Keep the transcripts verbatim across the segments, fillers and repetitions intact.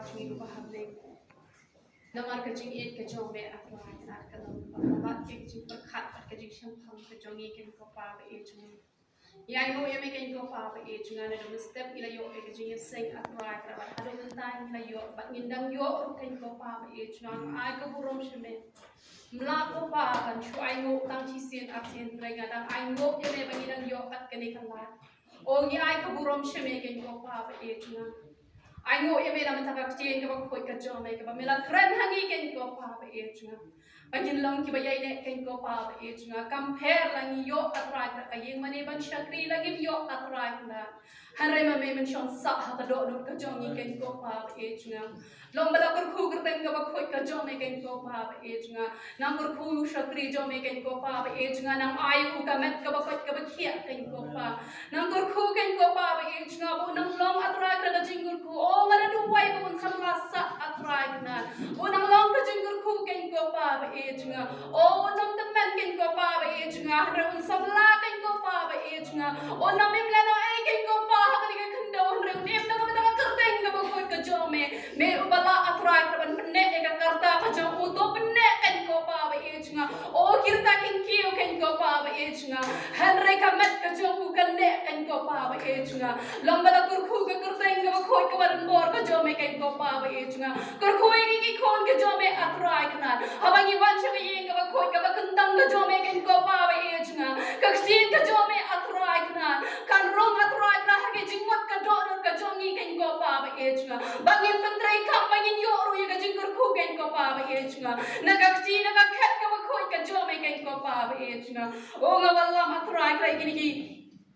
Ngi kaba ha bneng. Namar ka jingïeit ka jong me, A Trai, ka la ka long ba ka la ka jingpyrkhat bad ka jingshemphang ka jong ngi, kynkopa ba ïeit jong ngi. Ïa ngi ïa me, kynkopa ba ïeit jong nga, naduh mynstep ngi la ïoh ïa ka jingïaseng, A Trai, ka la bad haduh mynta ngi la ïoh bad ngin dang ïoh ruh, kynkopa ba ïeit jong nga. Ai ka burom sha me. Mla ko Pa ban shu ainguh tang shisien arsien, hynrei nga dang ainguh ïa me ba ngi dang ïoh bad kane ka lad. O ngi ai ka burom sha me, kynkopa ba ïeit jong nga. Ainguh ïa me namar ka ktien kaba khuid ka jong me kaba me la kren ha ngi, kynkopa ba ïeit jong nga. Ba ngin long kiba ïaineh, kynkopa ba ïeit jong nga. Kam pher la ngi ïoh, A Trai, ka ïing mane ban shakri, la ngim ïoh, A Trai, kynda. Hynrei ma me men shong sah ha ka dohnud ka jong ngi, kynkopa ba ïeit jong nga. Long ba la kyrkhu kyrteng kaba khuid ka jong me, kynkopa ba ïeit jong nga. Nang kyrkhu u shakri jong me, kynkopa ba ïeit jong nga, nang ai u ka met kaba koit kaba khiah, kynkopa. Nang kyrkhu, kynkopa ba ïeit jong nga, ba u nang long, A Trai, ka jingkyrkhu. O nga la duwai ba un samla sah, A Trai, kynda. Ba u nang long ka jingkyrkhu, kynkopa ba ïeit jong nga. O u nang tymmen, kynkopa ba ïeit jong nga, hynrei un samla, kynkopa ba ïeit jong nga. O nang im lano ei, kynkopa, ha kane ka khyndew, hynrei un im da kaba da ka kyrteng kaba khuid ka jong me. Me uba lah, A Trai, ka ban pynneh ïa ka karta ka jong u, to pynneh, kynkopa ba ïeit jong nga. O ki rta kin kiew, kynkopa ba ïeit jong nga, hynrei ka met ka jong u kan neh, kynkopa ba ïeit jong nga. Long ba la kyrkhu ka kyrteng kaba khuid kaba donbor ka jong me, kynkopa ba ïeit jong nga. Kyrkhu ïa ngi ki khun ka jong me, A Trai, kynda. Haba ngi wan sha ka ïing kaba khuid kaba kyntang ka jong me, kynkopa ba ïeit jong nga, ka ktien ka jong me, A Trai, kynda, kan rung, A Trai, kynda, ha ka jingmut ka dohnud ka jong ngi, kynkopa ba ïeit jong nga. Ba ngin pyntreikam, ba ngin ïoh ruh ïa ka jingkyrkhu, kynkopa ba ïeit jong nga, na ka kti, na ka khet kaba khuid ka jong me, kynkopa ba ïeit jong nga. O nga wallam, A Trai, kynda, ïa kine ki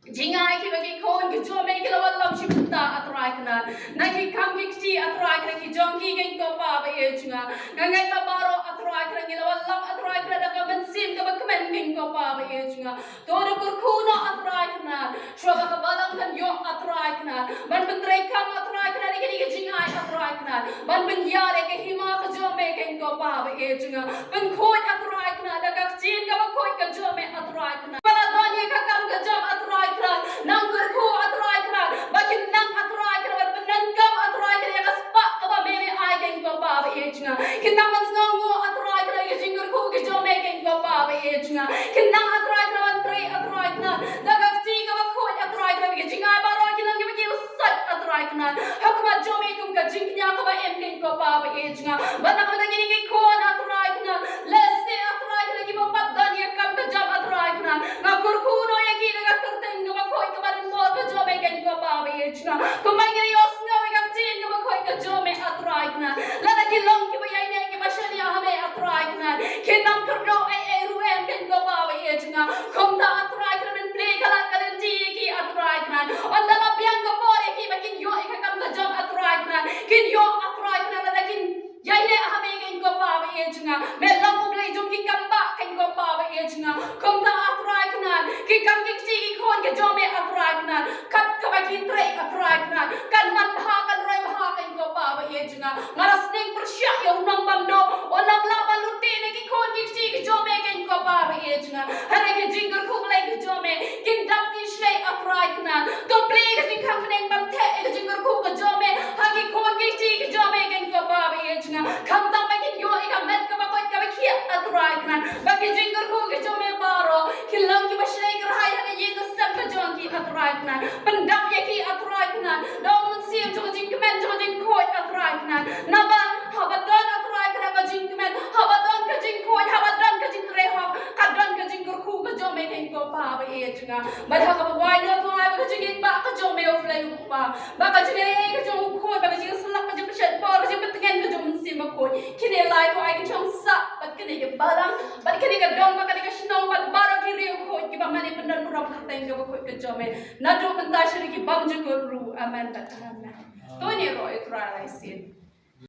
jingai kiba ki khun ki jong me ki la wallam shi bynta, A Trai, kynda, na ki kam ki kti, A Trai, kynda, ki jong ki, kynkopa ba ïeit jong nga. Nga ngeit ba baroh, A Trai, kynda, ngi la wallam, A Trai, kynda, da ka mynsiem kaba kmen, kynkopa ba ïeit jong nga. To da kyrkhu noh, A Trai, kynda, shuwa ba ka balang kan ïoh, A Trai, kynda, ban pyntreikam, A Trai, kynda, ïa kine ki jingai, A Trai, kynda, ban pynïar ïa ka hima ka jong me, kynkopa ba ïeit jong nga. Pynkhuid, A Trai, kynda, da ka ktien kaba khuid ka jong me, A Trai, kynda. Ba la don ïa ka kam ka jam, A Trai, kynda, nang kyrkhu, A Trai, kynda, ba kin nang, A Trai, kynda, ban pyndonkam, A Trai, kynda, ïa ka spah kaba me me ai, kynkopa ba ïeit jong nga. Kin nang ban sngewnguh, A Trai, kynda, ïa ka jingkyrkhu ka jong me, kynkopa ba ïeit jong nga. Kin nang, A Trai, kynda, ban trei, A Trai, kynda, da ka kti kaba khuid, A Trai, kynda, ïa ka jingai baroh kin long kiba ki u sait, A Trai, kynda, ha khmat jong me kum ka jingkñia kaba im, kynkopa ba ïeit jong nga. Ba na ka bynta kine ki khun, A Trai, kynda, lehse, A Trai, kynda, kiba pat don ïa ka kam ka jam, A Trai, kynda, nga kyrkhu noh ïa ki da ka kyrteng kaba khuid kaba donbor ka jong me, kynkopa ba ïeit jong nga. Kumba ngi la ïohsngew ïa ka ktien kaba khuid ka jong me, A Trai, kynda, lada ki long kiba ïaineh, kiba shaniah ha me, A Trai, kynda, kin nang kyrdoh ei ei ruh em, kynkopa ba ïeit jong nga. Kumta, A Trai, kynda, men plie ka lad ka lynti ïa ki, A Trai, kynda. Ynda la biang ka por ïa ki ba kin ïoh ïa ka kam ka jam, A Trai, kynda, kin ïoh, A Trai, kynda, lada kin ïaineh ha me, kynkopa ba ïeit jong nga. Me long U Blei jong ki kam bah, kynkopa ba ïeit jong nga. Kumta, A Trai, kynda, ki kam ki kti ki khun ki jong me, A Trai, kynda, kat kaba ki trei, A Trai, kynda, kan man bha, kan roi bha, kynkopa ba ïeit jong nga. Nga la sneng pyrshah ïa u nongbamduk, u nonglah ban lute na ki khun ki kti ki jong me, kynkopa ba ïeit jong nga. Hynrei ki jingkyrkhu Blei ki jong me kin dap kin shlei, A Trai, kynda. To plie ka jingkhang bneng ban theh ïa ka jingkyrkhu ka jong me ha ki khun ki kti ki jong me, kynkopa ba ïeit jong nga. Khamtam ba kin ïoh ïa ka met kaba koit kaba khiah, A Trai, kynda, ba ki jingkyrkhu ki jong me baroh kin long kiba shlei kyrhai ha ka ïing ka sem ka jong ki, A Trai, kynda. Pyndap ïa ki, A Trai, kynda, da u mynsiem jong ka jingkmen, jong ka jingkhuid, A Trai, kynda. Naba haba don, A Trai, kynda, ka jingkmen, haba don ka jingkhuid, haba don ka jingtrei hok, ka don ka jingkyrkhu ka jong me, kynkopa ba ïeit jong nga. Bad ha kaba wai noh, to ai ba ka jingïeit bah ka jong me, U Blei U Kpa, ba ka jingïeit ka jong U Khun, ba ka jingïasyllok, ka jingpynshait por, ka jingpyntngen ka jong U Mynsiem Bakhuid, kine lai to ai kin shong sah bad kane ka balang, bad kane ka dong, bad kane ka shnong, bad baroh ki riewkhuid kiba mane pyndon burom kyrteng kaba khuid ka jong me, naduh mynta sha ki bymjukut ruh. Amen bad amen. To ngin ïaroh ïa U Trai lashai sien.